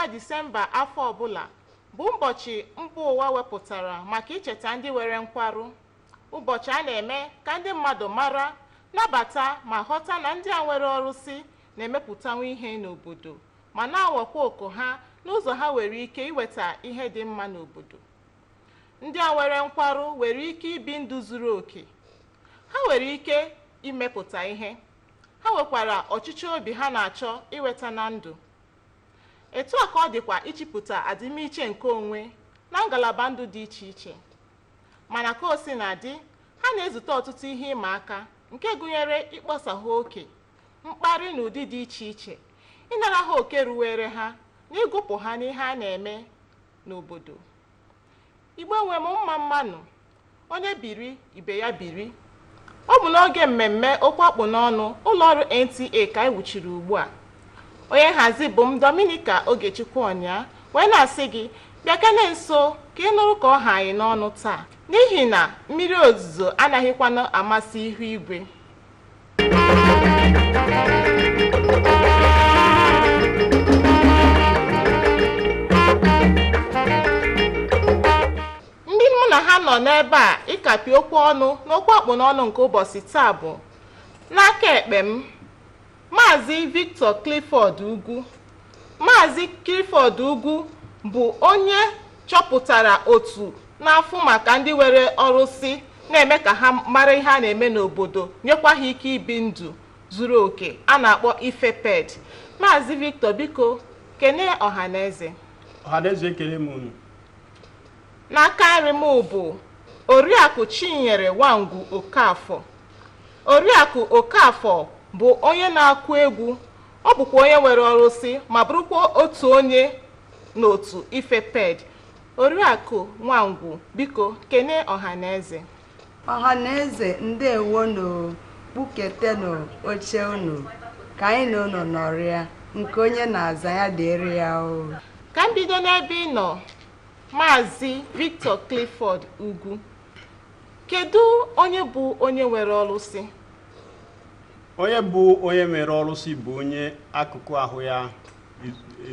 ọnwa Disemba afọ ọbụla bụ ụbọchị mba ụwa wepụtara maka icheta ndị nwere nkwarụ. Ụbọchị a na-eme ka ndị mmadụ mara, nabata ma ghọta na ndị a nwere ọrụsị na-emepụtanwu ihe n'obodo ma na-awakwa oku ha n'ụzọ ha nwere ike iweta ihe dị mma n'obodo. Ndị a nwere nkwarụ nwere ike ibi ndụ zuru oke. Ha nwere ike imepụta ihe. Ha nwekwara ọchịchọ obi ha na-achọ iweta na ndụ. Etu a ka ọ dịkwa ịchịpụta adịmiche nke onwe na ngalaba ndụ dị iche iche. Mana ka o si na dị, ha na-ezute ọtụtụ ihe ịma aka nke gụnyere ịkpọsa ha oke, mkparị n'ụdị dị iche iche, ịnara ha oke ruwere ha, na ịgụpụ ha n'ihe a na-eme n'obodo. Igbo nwe m, mma mmanụ, onye biri ibe ya biri. Ọ bụ n'oge mmemme okwu akpụ n'ọnụ ụlọọrụ NTA ka anyị wuchiri ugbu a. Onye nhazi bụ m, Dominica Ogechukwu Ọnya, wee na-asị gị bịakene nso ka ị nụrụ ka ọ ha anyị n'ọnụ taa, n'ihi na mmiri ozuzo anaghịkwanụ amasị ihu igwe. Ndị mụ na ha nọ n'ebe a ịkapi okwu ọnụ n'okwu akpụ n'ọnụ nke ụbọchị taa bụ, n'aka ekpe m, Maazị Victor Clifford Ugwu. Maazị Clifford Ugwu bụ onye chọpụtara otu na-afụ maka ndị nwere ọrụsị, na-eme ka ha mara ihe a na-eme n'obodo, nyekwa ha ike ibi ndụ zuru oke, a na-akpọ IFEPED. Maazị Victor, biko kene ọha na eze. Ọhaneze, ekele m unu. N'aka nri m bụ Oriakụ Chinyere Nwangwu Okafọ. Oriakụ Okafọ bụ onye na-akụ egwu. Ọ bụkwa onye nwere ọrụsị ma bụrụkwa otu onye n'otu IFEPED. Oriakụ Nwangwu, biko kene ọha na eze. Ọha na eze, ndewonu. Kpuketenu oche unu ka anyị na unu nọrịa. Nke onye na-aza, ya dịrị ya o. Ka m bido n'ebe ị nọ, Maazị Victor Clifford Ugwu. Kedu onye bụ onye nwere ọrụsị? Onye bụ onye nwere ọrụsị bụ onye akụkụ ahụ ya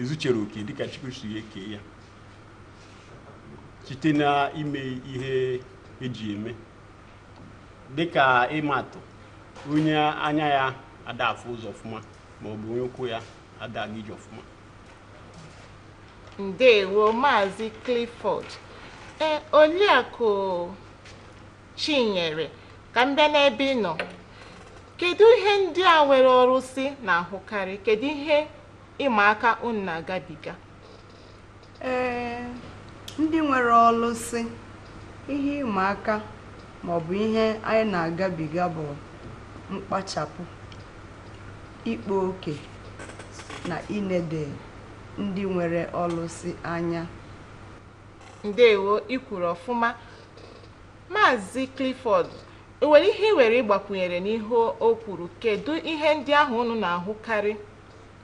ezuchere oke dịka Chukwu si eke ya, site na ime ihe eji eme. Dịka ịmatụ, onye anya ya ada afụ ụzọ ọfụma, ma ọ bụ onye ụkwụ ya ada aga ije ọfụma. Ndewo, Maazị Clifford. Ee, Oriakụ Chinyere, ka m bịa n'ebe ị nọ. Kedu ihe ndị a nwere ọrụsị na-ahụkarị? Kedu ihe ịma aka unu na-agabiga? Ee, ndị nwere ọlụsị, ihe ịma aka maọbụ ihe anyị na-agabiga bụ mkpachapụ, ịkpa oke na inede ndị nwere ọlụsị anya. Ndewo, ikwuru ọfụma. Maazị Clifford, e nwere ihe ị nwere ịgbakwunyere n'ihe o kwuru? Kedu ihe ndị ahụ unu na-ahụkarị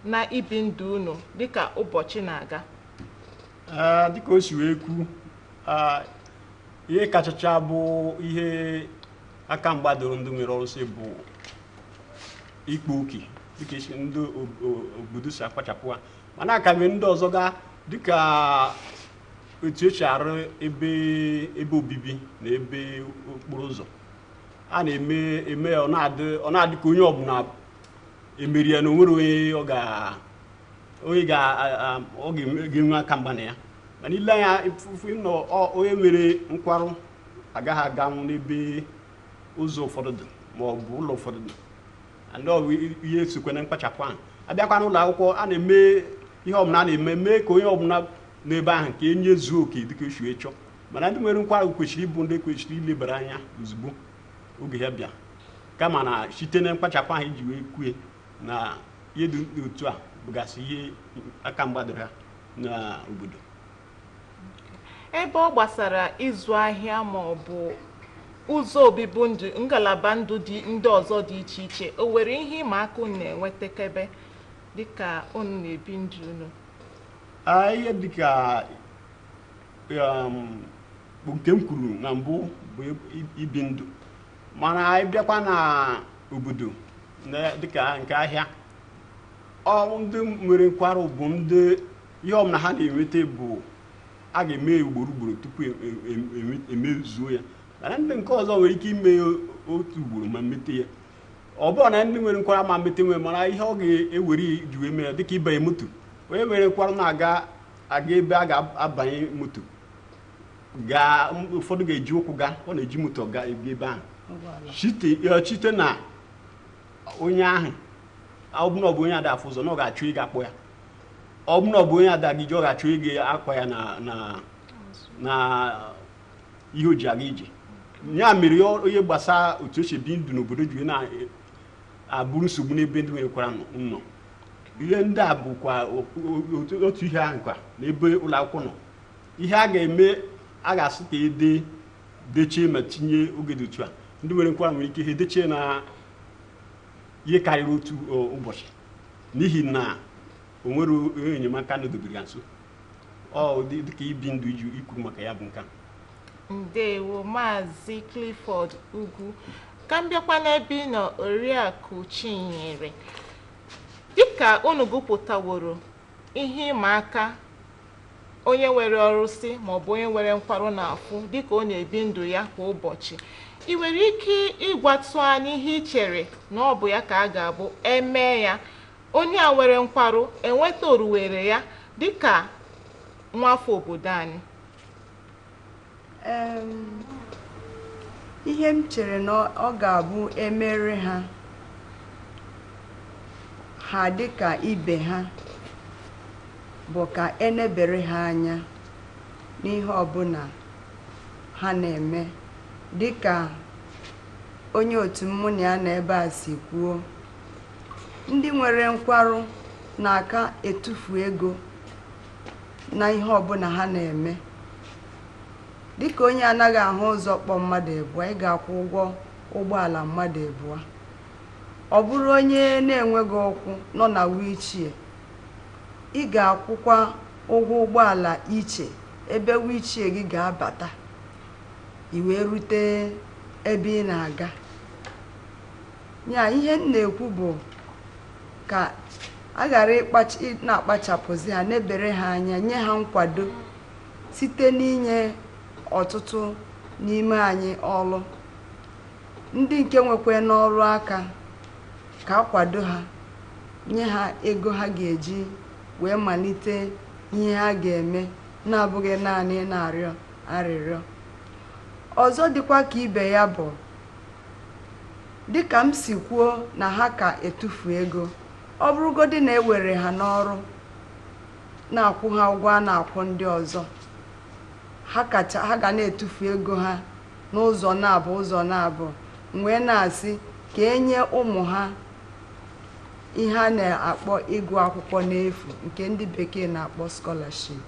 na ibi ndụ unu dịka ụbọchị na-aga? Ee, dịka o si wee kwu, ihe kachacha bụ ihe aka mgba doro ndị nwere ọrụsị bụ ikpa oke, dịka esi ndị obodo si akpachapụ ha. Mana aka nwere ndị ọzọ ga, dịka otu esi arụ ebe ebe obibi na ebe okporo ụzọ a na-eme eme, ọ na-adị ka onye ọbụla emeri ya na onwere onye ọ ga onye ga ọ ga-enwe aka mgba na ya. Mana ile anya ifufu nọ, onye nwere nkwarụ agaghị aganwu n'ebe ụzọ ụfọdụ dị ma ọ bụ ụlọ ụfọdụ dị. And ọ bụ ihe sokwe na mkpachapụ ahụ. Abịakwa n'ụlọ akwụkwọ, a na-eme ihe ọbụla a na-eme mee ka onye ọbụla n'ebe ahụ ka enye zuo oke dịka esi wee chọọ. Mana ndị nwere nkwarụ kwesịrị ịbụ ndị kwesịrị ilebara anya ozugbo oge ha bịa, kama na site na mkpachapụ ahụ iji wee kwue na ihe dị otu a bụgasị ihe aka mgba dịrị ha n'obodo. Ebe ọ gbasara ịzụ ahịa ma ọ bụ ụzọ obibi ndụ, ngalaba ndụ dị ndị ọzọ dị iche iche, o nwere ihe ịma aka unu na-enwetakebe dịka unu na-ebi ndụ unu? Ihe dịka bụ nke m kwuru na mbụ bụ ibi ndụ. Mana anyị bịakwa na obodo dịka nke ahịa, ọ ndị nwere nkwarụ bụ ndị Ihe ọbụla ha na-enweta bụ a ga-eme ya ugboro ugboro tupu emezuo ya, mana ndị nke ọzọ nwere ike ime ya otu ugboro ma mete ya. Ọ bụrụ na ndị nwere nkwarụ ama mete nwe, mana ihe ọ ga-ewere iji wee mee ya, dịka ịbanye moto, onye nwere nkwarụ na-aga aga ebe a ga-abanye moto gaa, ụfọdụ ga-eji ụkwụ gaa, ọ na-eji moto gaa ebe ahụ site na onye ahụ. Ọ bụ na ọ bụ onye ada afụ ụzọ na ọ ga-achọ ịga akpọ ya, ọ bụ na ọ bụ onye ada ije, ọ ga-achọ ịga akwa ya na ihe o ji aga ije. Ya mere onye gbasara otu esi ebi ndụ n'obodo ji na-abụrụ nsogbu n'ebe ndị nwere nkwara nọ. Ihe ndị a bụkwa otu ihe ahụ kwa n'ebe ụlọ akwụkwọ nọ. Ihe a ga-eme, a ga-asị ka ede dechie ma tinye oge dị otu a, ndị nwere nkwara nwere ike ha edechie na ihe karịrị otu ụbọchị, n'ihi na o nwere onye enyemaka nọdobere ya nso. Ọ dịka ibi ndụ iji ikwu maka ya bụ nke a. Ndewo, Maazị Clifford Ugwu. Ka m bịakwa n'ebe ị nọ, Oriakụ Chinyere. Dịka unu gụpụtaworo ihe ịma aka onye nwere ọrụsị maọbụ onye nwere nkwarụ na-afụ dịka ọ na-ebi ndụ ya kwa ụbọchị, ị nwere ike ịgwatụ anyị ihe ị chere na ọ bụ ya ka a ga-abụ emee ya, onye a nwere nkwarụ enweta oruwere ya dịka nwafọ obodo anyị? Ihe m chere na ọ ga-abụ emere ha, ha dịka ibe ha, bụ ka enebere ha anya n'ihe ọbụla ha na-eme. Dịka onye otu mụ na ya nọ ebe a si kwuo, ndị nwere nkwarụ na-aka etufu ego na ihe ọbụla ha na-eme. Dịka onye anaghị ahụ ụzọ kpọ mmadụ abụọ, ị ga-akwụ ụgwọ ụgbọala mmadụ abụọ. Ọ bụrụ onye na-enweghị ụkwụ nọ na wheelchair, ị ga-akwụkwa ụgwọ ụgbọala iche ebe wheelchair gị ga-abata i wee rute ebe ị na-aga. Ya ihe m na-ekwu bụ ka a ghara na-akpachapụzi ha, nebere ha anya, nye ha nkwado site n'inye ọtụtụ n'ime anyị ọrụ, ndị nke nwekwa n'ọrụ aka, ka akwado ha, nye ha ego ha ga-eji wee malite ihe ha ga-eme, na-abụghị naanị na-arịọ arịrịọ. Ọzọ dịkwa ka ibe ya bụ, dịka m si kwuo na ha ka etufu ego, ọ bụrụgodị na ewere ha n'ọrụ na-akwụ ha ụgwọ a na-akwụ ndị ọzọ, ha kacha ha ga na-etufu ego ha n'ụzọ na-abụ ụzọ na-abụ. Wee na-asị ka enye ụmụ ha ihe a na-akpọ ịgụ akwụkwọ n'efu, nke ndị bekee na-akpọ scholarship.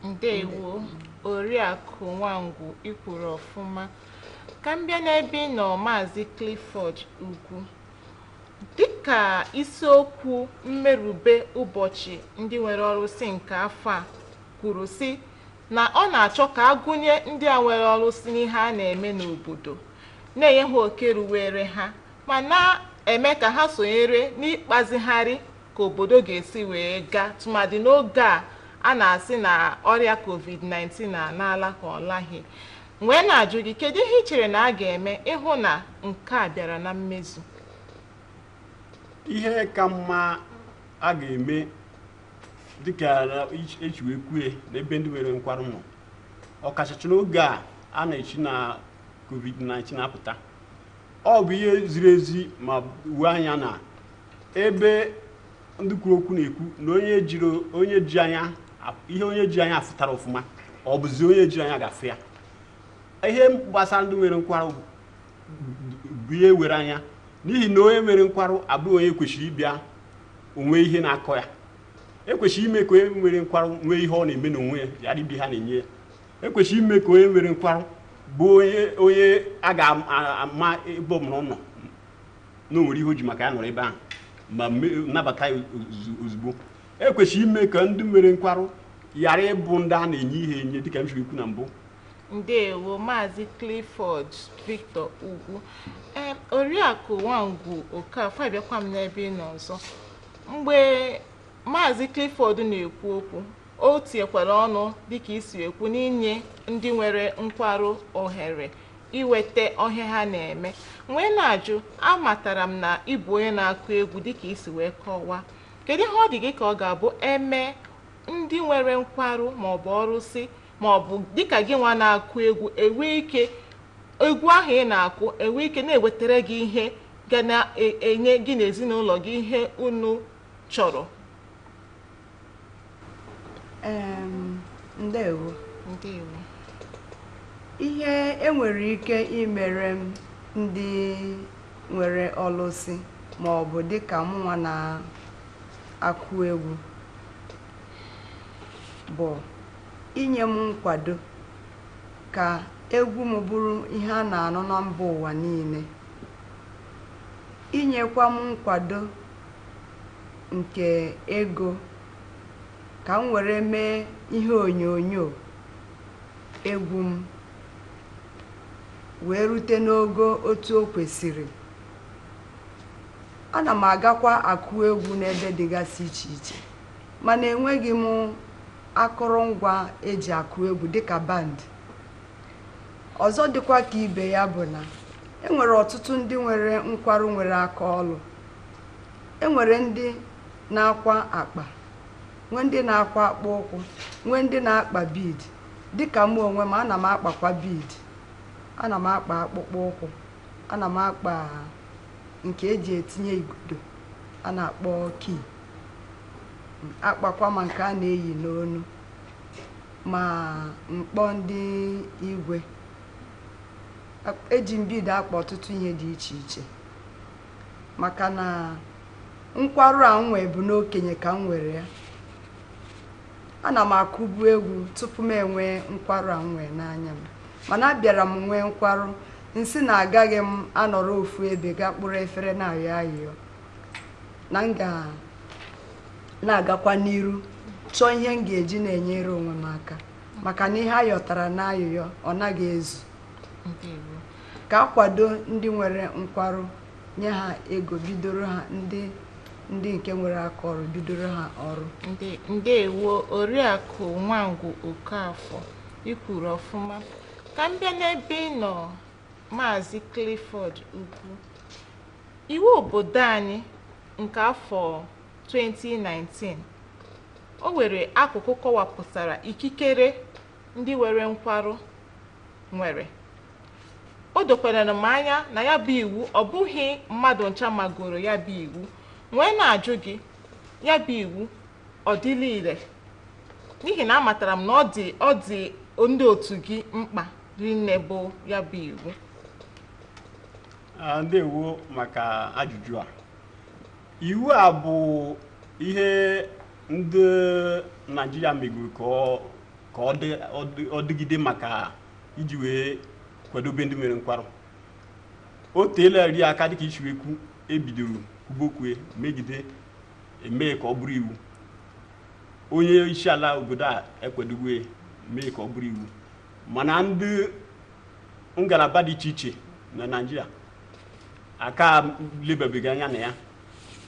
Ndewo, Oriakụ Nwangwu, ikwuru ọfụma. Ka m bịa n'ebe ị nọ, Maazị Clifford Ugwu. Dịka isiokwu mmerube ụbọchị ndị nwere ọrụsị nke afọ a kwuru sị na ọ na-achọ ka a gụnye ndị a nwere ọrụsị n'ihe a na-eme n'obodo, na-enye ha oke ruwere ha, ma na-eme ka ha sonyere n'ịkpazigharị ka obodo ga-esi wee gaa, tụmadị n'oge a a na-asị na ọrịa COVID-19 na-anala ka ọ laghị, wee na-ajụ gị, kedu ihe ị chere na a ga-eme ịhụ na nke a bịara na mmezu? Ihe ka mma a ga-eme, dịka echi wee kwue, n'ebe ndị nwere nkwarụ nọ, ọkachasị n'oge a a na-echi na COVID-19 apụta, ọ bụ ihe ziri ezi ma uwe anya na ebe ndị kwuru okwu na-ekwu na onye jiri onye ji anya ihe onye ji anya afụtara ọfụma, ọ bụzi onye jiri anya gafe ya. Ihe gbasara ndị nwere nkwarụ bụ ihe were anya, n'ihi na onye nwere nkwarụ abụghị onye kwesịrị ịbịa onwe ihe na-akọ ya. Ekwesịrị ime ka onye nwere nkwarụ nwee ihe ọ na-eme n'onwe ya, ghara ibi ha na-enye ya. Ekwesịrị ime ka onye nwere nkwarụ bụ onye a ga-ama ebe ọbụla ọ nọ na o nwere ihe o ji maka ya nọrọ ebe ahụ ma nabata ya ozugbo. Ekwesịrị ime ka ndị nwere nkwarụ ghara ịbụ ndị a na-enye ihe enye, dịka m siri ikwu na mbụ. Ndewo, Maazị Clifford Victor Ugwu. Oriakụ Nwangwu Okafor, abịakwa m n'ebe ị nọ ọzọ. Mgbe Maazị Clifford na-ekwu okwu, o tinyekwara ọnụ dịka isi ekwu n'inye ndị nwere nkwarụ ohere iweta ọhịa ha na-eme. Wee na-ajụ, amatara m na ịbụ onye na-akụ egwu dịka isi wee kọwaa, kedu ihe ọ dị gị ka ọ ga-abụ eme ndị nwere nkwarụ maọbụ ọrụsị maọbụ dịka gị nwa na-akụ egwu enwee ike egwu ahụ ị na-akụ enwee ike na-ewetara gị ihe ga na-enye gị na ezinụlọ gị ihe unu chọrọ? Ndewo. Ndewo. Ihe enwere ike imere m ndị nwere ọlụsị ma ọ bụ dịka mụnwa na-akụ egwu bụ inye m nkwado ka egwu m bụrụ ihe a na-anụ na mba ụwa niile, inyekwa m nkwado nke ego ka m were mee ihe onyonyo egwu m wee rute n'ogo otu o kwesịrị. Ana m agakwa akụ egwu n'ebe dịgasị iche iche, mana enweghị m akụrụngwa eji akụ egwu dịka band. Ọzọ dịkwa ka ibe ya bụ na enwere ọtụtụ ndị nwere nkwarụ nwere aka ọlụ. Enwere ndị na-akwa akpa, nwee ndị na-akwa akpụ ụkwụ, nwee ndị na-akpa bead. Dịka mụ onwe m, ana m akpakwa bead, ana m akpa akpụkpọ ụkwụ, ana m akpa nke eji etinye igodo a na-akpọ key, akpakwa ma nke a na-eyi n'onu, ma mkpọ ndị igwe. Eji m bead akpa ọtụtụ ihe dị iche iche, maka na nkwarụ a m nwee bụ n'okenye ka m nwere ya. Ana m akụbu egwu tupu m enwee nkwarụ a m nwee n'anya m, mana abịara m nwee nkwarụ nsị na agaghị m anọrọ ofu ebe gaa kpụrụ efere na-ayọ ayịyọ, na m ga na-agakwa n'iru chọọ ihe m ga-eji na-enyere onwe m aka, maka na ihe a yọtara n'ayịyọ ọ naghị ezu. Ndewo. Ka akwado ndị nwere nkwarụ, nye ha ego, bidoro ha ndị nke nwere aka ọrụ, bidoro ha ọrụ. Ndewo Oriakụ Nwangwu Okafọ, ikwuru ọfụma. Ka m bịa n'ebe ị nọ, Maazị Clifford Ugwu, iwu obodo anyị nke afọ 2019 o nwere akụkụ kọwapụtara ikikere ndị nwere nkwarụ nwere. O dokwara m anya na ya bụ iwu ọ bụghị mmadụ ncha magoro ya bụ iwu. Nwee na-ajụ gị, ya bụ iwu ọ dịla ire? N'ihi na amatara m na ọ dị ndị otu gị mkpa rinne bụ ya bụ iwu. Ndewo maka ajụjụ a. Iwu a bụ ihe ndị Naịjirịa megoro ka ọ dịgide maka iji wee kwadobe ndị nwere nkwarụ. O teela ri aka dịka isi wee kwu, ebidoro kwubokwe megide eme ka ọ bụrụ iwu. Onye isi ala obodo a ekwadogo mee ka ọ bụrụ iwu, mana ndị ngalaba dị iche iche na Naịjirịa aka lebabeghị anya na ya.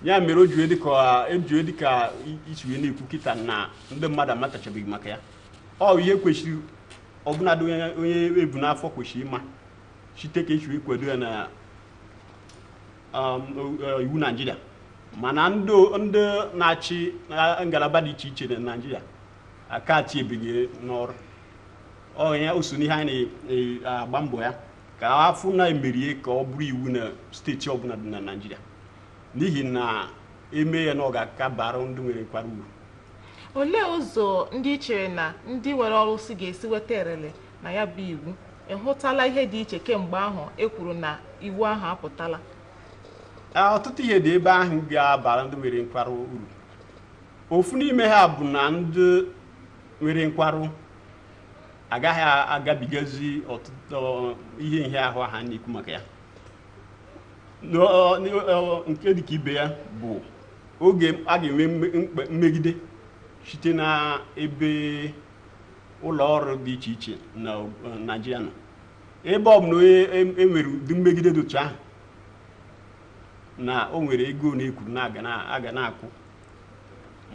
Ya mere o ji dịka isi wee na-ekwu kịta na ndị mmadụ amatachabeghị maka ya. Ọ ihe kwesịrị ọbụnadị onye ebu n'afọ kwesịrị ịma site ka esi wee kwado ya na iwu Naịjirịa. Mana ndị na-achị ngalaba dị iche iche na Naịjirịa aka atiebeghị n'ọrụ. Ọ ya o so n'ihe anyị na-agba mbọ ya ka afụ na-emerie ka ọ bụrụ iwu na steeti ọbụla dị na Naịjirịa, n'ihi na eme ya na ọ ga-aka bara ndị nwere nkwarụ uru. Olee ụzọ ndị i chere na ndị nwere ọrụsị ga-esi weta erele na ya bụ iwu? Ị hụtala ihe dị iche kemgbe ahụ e kwuru na iwu ahụ apụtala? Ọtụtụ ihe dị ebe ahụ ga-abara ndị nwere nkwarụ uru. Ofu n'ime ha bụ na ndị nwere nkwarụ agaghị agabigazi ọtụtụ ihe nhịahụ ha na-ekwu maka ya. Nke dịka ibe ya bụ oge a ga-enwe mmegide site na ebe ụlọ ọrụ dị iche iche na Naịjirịa nọ. Ebe ọ bụ na onye enwere ụdị mmegide dị otu ahụ na o nwere ego na-ekwuru na aga na-akwụ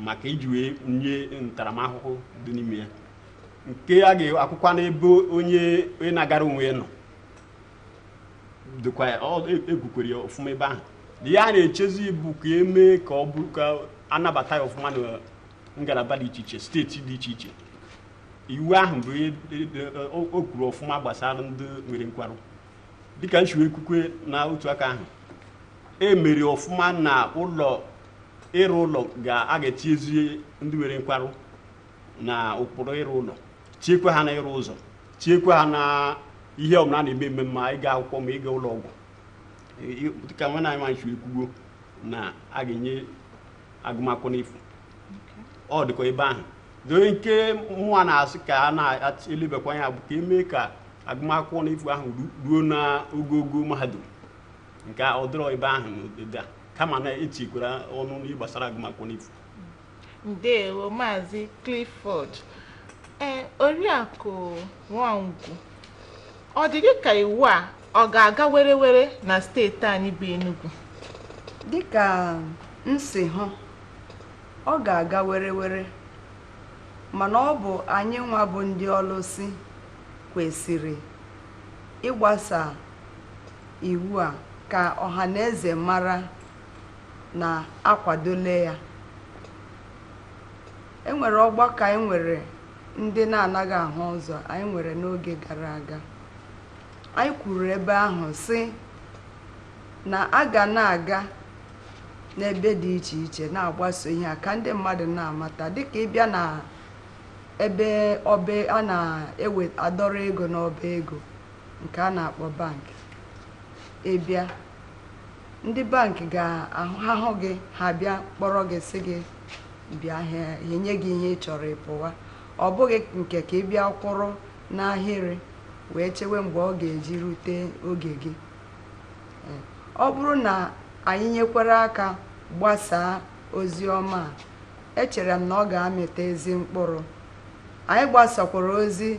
Maka iji wee nye ntaramahụhụ dị n'ime ya, nke a ga-akwụkwa n'ebe onye onye na-agara onwe ya nọ dịkwa ya, ọ ekwukwere ya ọfụma ebe ahụ. Ihe a na-echezi bụ ka emee ka ọ bụrụ ka anabata ya ọfụma na ngalaba dị iche iche, steeti dị iche iche. Iwu ahụ bụ ihe o kwuru ọfụma gbasara ndị nwere nkwarụ. Dịka nchiwe ekwukwe na otu aka ahụ, e mere ọfụma na ụlọ ịrụ ụlọ a ga-etinyezi ndị nwere nkwarụ na ụkpụrụ ịrụ ụlọ, tinyekwa ha na ịrụ ụzọ, tinyekwa ha na ihe ọbụla a na-eme eme, ma ịga akwụkwọ ma ịga ụlọ ọgwụ. Dịka nwanne anyị nwaanyị chiri ekwugo na a ga-enye agụmakwụkwọ n'efu, ọ dịkwa ebe ahụ. Onye nke mụnwa na-asị ka a na-elebakwa anya bụ ka emee ka agụmakwụkwọ n'efu ahụ ruo na ogogo mahadum. Nke ọ dịrọ ebe ahụ n'odede a, kama na etinyekwara ọnụ n'ihe gbasara agụmakwụkwọ n'efu. Ndewo, Maazị Clifford. Ee, Oriakụ Nwangwu, ọ dị gị ka iwu a ọ ga-aga were were na steeti anyị bụ Enugu? Dịka m si hụ, ọ ga-aga were were, mana ọ bụ anyị nwa bụ ndị ọlụsị kwesịrị ịgbasa iwu a ka ọha na eze mara na akwadole ya. Enwere ọgbakọ anyị nwere ndị na-anaghị ahụ ụzọ anyị nwere n'oge gara aga. Anyị kwuru ebe ahụ sị na a ga na-aga n'ebe dị iche iche na-agbaso ihe a ka ndị mmadụ na-amata, dịka ịbịa na ebe ọba a na-ewe adọrọ ego n'ọba ego nke a na-akpọ bank. Ịbịa, ndị bank ga-ahụ gị, ha bịa kpọrọ gị, sị gị bịa, ha enye gị ihe ị chọrọ, ịpụwa. Ọ bụghị nke ka ị bịa kwụrụ n'ahịrị wee chewe mgbe ọ ga-eji rute oge gị. Ọ bụrụ na anyị nyekwara aka gbasaa ozi ọma a, echere m na ọ ga-amịta ezi mkpụrụ. Anyị gbasakwara ozi,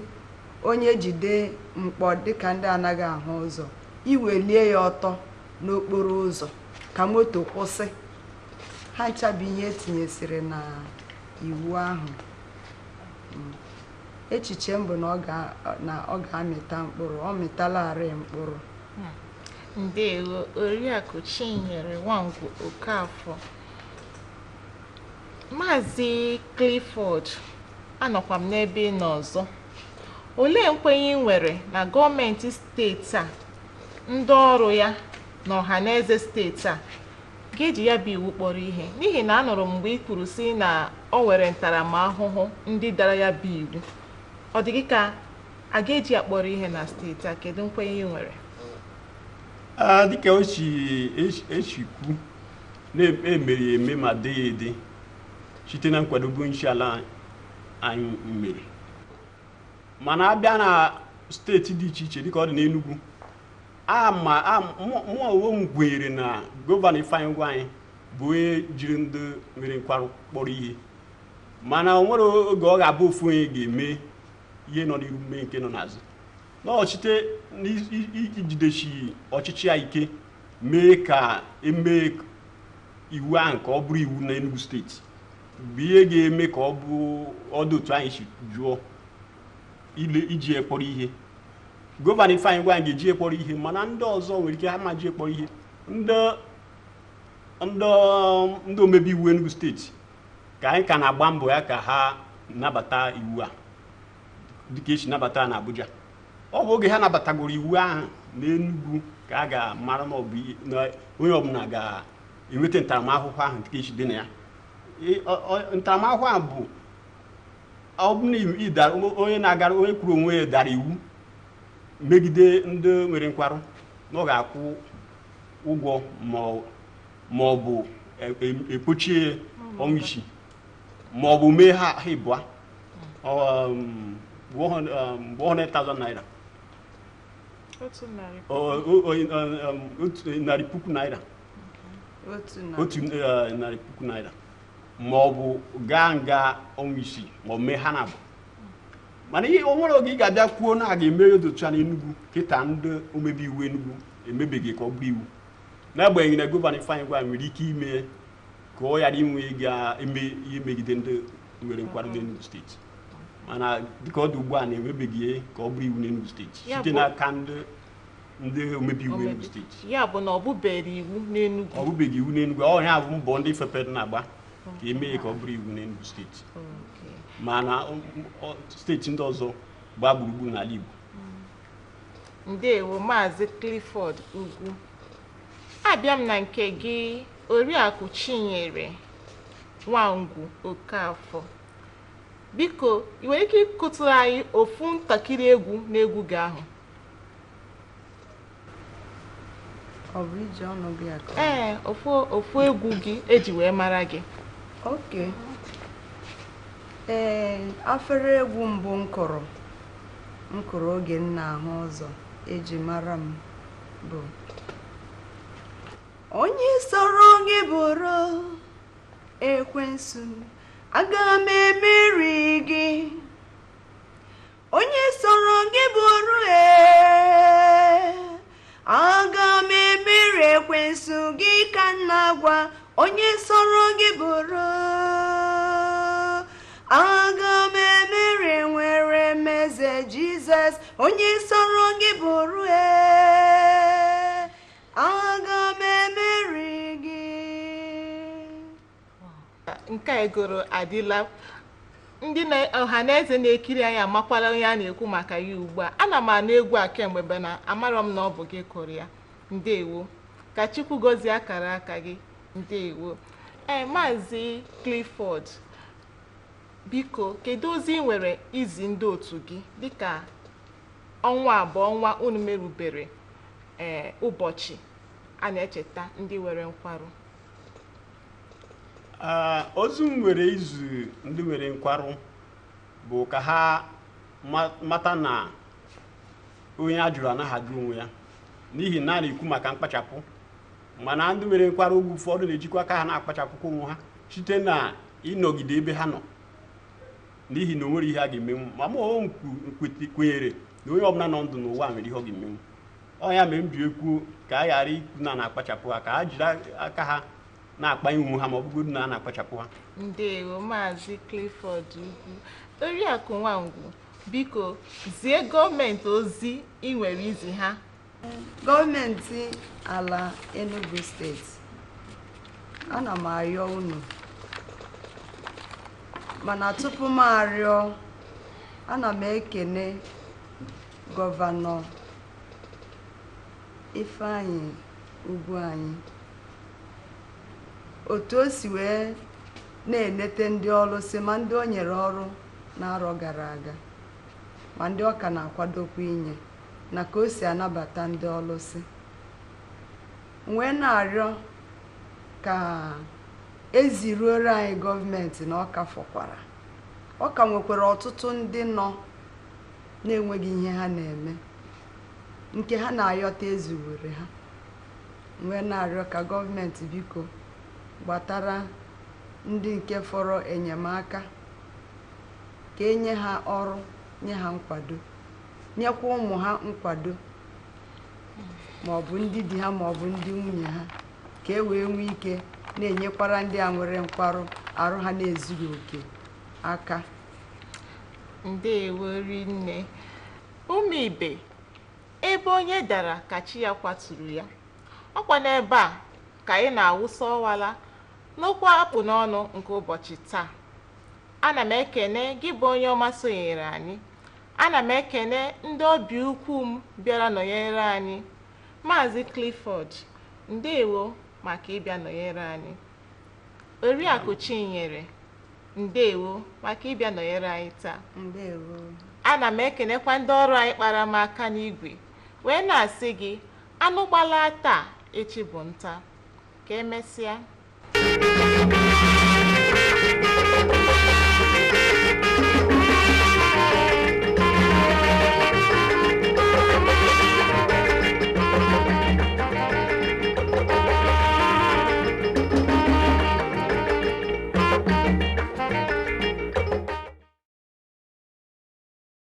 onye jide mkpọ dịka ndị anaghị ahụ ụzọ, iwelie ya ọtọ n'okporo ụzọ ka moto kwụsị. Ha ncha bụ ihe etinyesịrị na iwu ahụ. Echiche m bụ na ọ ga-amịta mkpụrụ. Ọ mịtalarị mkpụrụ. Ndewo, Oriakụ Chinyere Nwangwu Okafọ. Maazị Clifford, anọkwa m n'ebe ị nọ ọzọ. Olee nkwenye ị nwere na gọọmenti steeti a, ndị ọrụ ya na ọha na eze steeti a ga-eji ya bụ iwu kpọrọ ihe? N'ihi na anụrụ m mgbe ị kwuru sị na o nwere ntaramahụhụ ndị dara ya bụ iwu. Ọ dị gị ka a ga-eji ya kpọrọ ihe na steeti a? Kedu nkwenye ị nwere? Dịka o si esi kwu na-emere eme ma dee ya ede site na nkwadobe onyeisi ala anyị mere, mana abịa na steeti dị iche iche dịka ọ dị n'Enugu, ama mụ onwe m kwenyere na Gọvanọ Ifeanyị Ugwuanyi bụ onye jiri ndị nwere nkwarụ kpọrọ ihe, mana o nwere oge ọ ga-abụ ofu onye ga-eme ihe nọ n'iru mee nke nọ n'azụ. N'ọchite n'ijidesi ọchịchị ya ike, mee ka emee iwu ahụ ka ọ bụrụ iwu n'Enugu Steeti bụ ihe ga-eme ka ọ bụ ọdụ otu anyị si jụọ ile iji ekpọrọ ihe. Gọvanọ Ifeanyị Ugwuanyi ga-eji ekpọrọ ihe, mana ndị ọzọ nwere ike ha ma ji ekpọrọ ihe. Ndị omebe iwu Enugu Steeti ka anyị ka na-agba mbọ ya ka ha nabata iwu a dịka esi nabata ya na Abuja. Ọ bụ oge ha nabatagoro iwu ahụ n'Enugu ka a ga-amara na ọ bụ na onye ọbụla ga-enweta ntaramahụhụ ahụ dịka esi dị na ya. Ntaramahụhụ ahụ bụ ọ bụ na onye na-agara onye kwuru onwe ya dara iwu megide ndị nwere nkwarụ, na ọ ga-akwụ ụgwọ ma ọ bụ ekpochie ọnwa 6 ma ọ bụ mee ha ịbụa 100,000 naira. 100. 100,000 naira. 100. 100,000 naira ma ọ bụ gaa nga ọnwa 6 ma ọ mee ha na abụ. Mana ihe o nwere oge ị ga-abịa kwuo na a ga-eme ya otu a n'Enugu kịta, ndị omebe iwu Enugu emebeghị ka ọ bụrụ iwu, n'agbanyeghị na Gọvanọ Ifeanyị Ugwuanyi nwere ike ime. Ka ọ ghara inwe ga-eme ihe megide ndị nwere nkwarụ n'Enugu Steeti. Mana dịka ọ dị ugbu a, na-emebeghị ihe ka ọ bụrụ iwu n'Enugu Steeti Ya site n'aka ndị omebe iwu Enugu Steeti. Ya bụ na ọ bụbeghị iwu n'Enugu? Ọ bụbeghị iwu n'Enugu. Ọ ya bụ mbọ ndị FEPED na-agba ka emee ka ọ bụrụ iwu n'Enugu Steeti, mana steeti ndị ọzọ gbaa gburugburu n'ala Igbo. Ndewo, Maazị Clifford Ugwu. Abịa m na nke gị, Oriakụ Chinyere Nwangwu Okafọ. Biko, ị nwere ike ịkụtụrụ anyị ofu ntakịrị egwu n'egwu gị ahụ? Ọ bụ iji ọnụ gị akọ? Ee, ofu ofu egwu gị eji wee mara gị. Ok, ee, afere egwu mbụ m kụrụ oge m na-ahụ ụzọ eji mara m bụ "Onye sọrọ gị bụrụ ekwensu, aga m emeri gị. Onye sọrọ gị bụrụ, ee, aga m emeri ekwensu gị ka m na-agwa. Onye sọrọ gị bụrụ, aga m emeri, nwere m eze Jizọs. Onye sọrọ gị bụrụ, ee, aga m emeri gị." Nke a egoro adịla ndị na ọha na eze na-ekiri anyị amakwala onye a na-ekwu maka ya ugbu a. Ana m anụ egwu a kemgbe, bụ na amarọ m na ọ bụ gị kụrụ ya. Ndewo, ka Chukwu gọzie akara aka gị. Ndewo. Ee, Maazị Clifford, biko, kedu ozi ị nwere izi ndị otu gị dịka ọnwa abụọ ọnwa unu merubere, ee, ụbọchị a na-echeta ndị nwere nkwarụ? Ozi m nwere izu ndị nwere nkwarụ bụ ka ha mata na onye a jụrụ anaghị ajụ onwe ya, n'ihi na a na-ekwu maka mkpachapụ, mana ndị nwere nkwarụ oge ụfọdụ na-ejikwa aka ha na-akpachapụkwa onwe ha site na ịnọgide ebe ha nọ, n'ihi na o nwere ihe a ga-emenwu. Ma mụ onwe m kwenyere na onye ọbụla nọ ndụ n'ụwa nwere ihe ọ ga-emenwu. Ọ ya mere m ji ekwu ka a ghara ikwu na na-akpachapụ ha, ka ha jiri aka ha na-akpanye onwe ha, ma ọ bụgodu na a na-akpachapụ ha. Ndewo, Maazị Clifford Ugwu. Oriakụ Nwangwu, biko, zie gọọmenti ozi ị nwere izi ha. Gọọmenti ala Enugu Steeti, ana m arịọ unu, mana tupu m arịọ, ana m ekene Gọvanọ Ifeanyị Ugwu anyị, otu o si wee na-enete ndị ọrụ si, ma ndị o nyere ọrụ n'arọ gara aga, ma ndị ọ ka na-akwadokwa inye, na ka o si anabata ndị ọlụsị. Wee na-arịọ ka eziruoro anyị gọọmenti na ọ ka fọkwara, ọ ka nwekwara ọtụtụ ndị nọ na-enweghị ihe ha na-eme, nke ha na-ayọta ezuwere ha. Wee na-arịọ ka gọọmenti biko gbatara ndị nke fọrọ enyemaka, ka enye ha ọrụ, nye ha nkwado, nyekwa ụmụ ha nkwado, ma ọ bụ ndị di ha ma ọ bụ ndị nwunye ha, ka e wee nwee ike na-enyekwara ndị a nwere nkwarụ arụ ha na-ezughị oke aka. Ndewo rinne. Ụmụ ibe, ebe onye dara ka chi ya kwaturu ya. Ọkwa n'ebe a ka anyị na-awụsa ọwala n'okwu akpụ n'ọnụ nke ụbọchị taa. Ana m ekene gị bụ onye ọma sonyere anyị. Ana m ekene ndị ọbịa ukwu m bịara nọnyere anyị. Maazị Clifford, ndewo maka ịbịa nọnyere anyị. Oriakụ Chinyere, ndewo maka ịbịa nọnyere anyị taa. Ndewo. Ana m ekenekwa ndị ọrụ anyị kpara m aka n'igwe, wee na-asị gị, anụ gbala taa, echi bụ nta. Ka emesịa.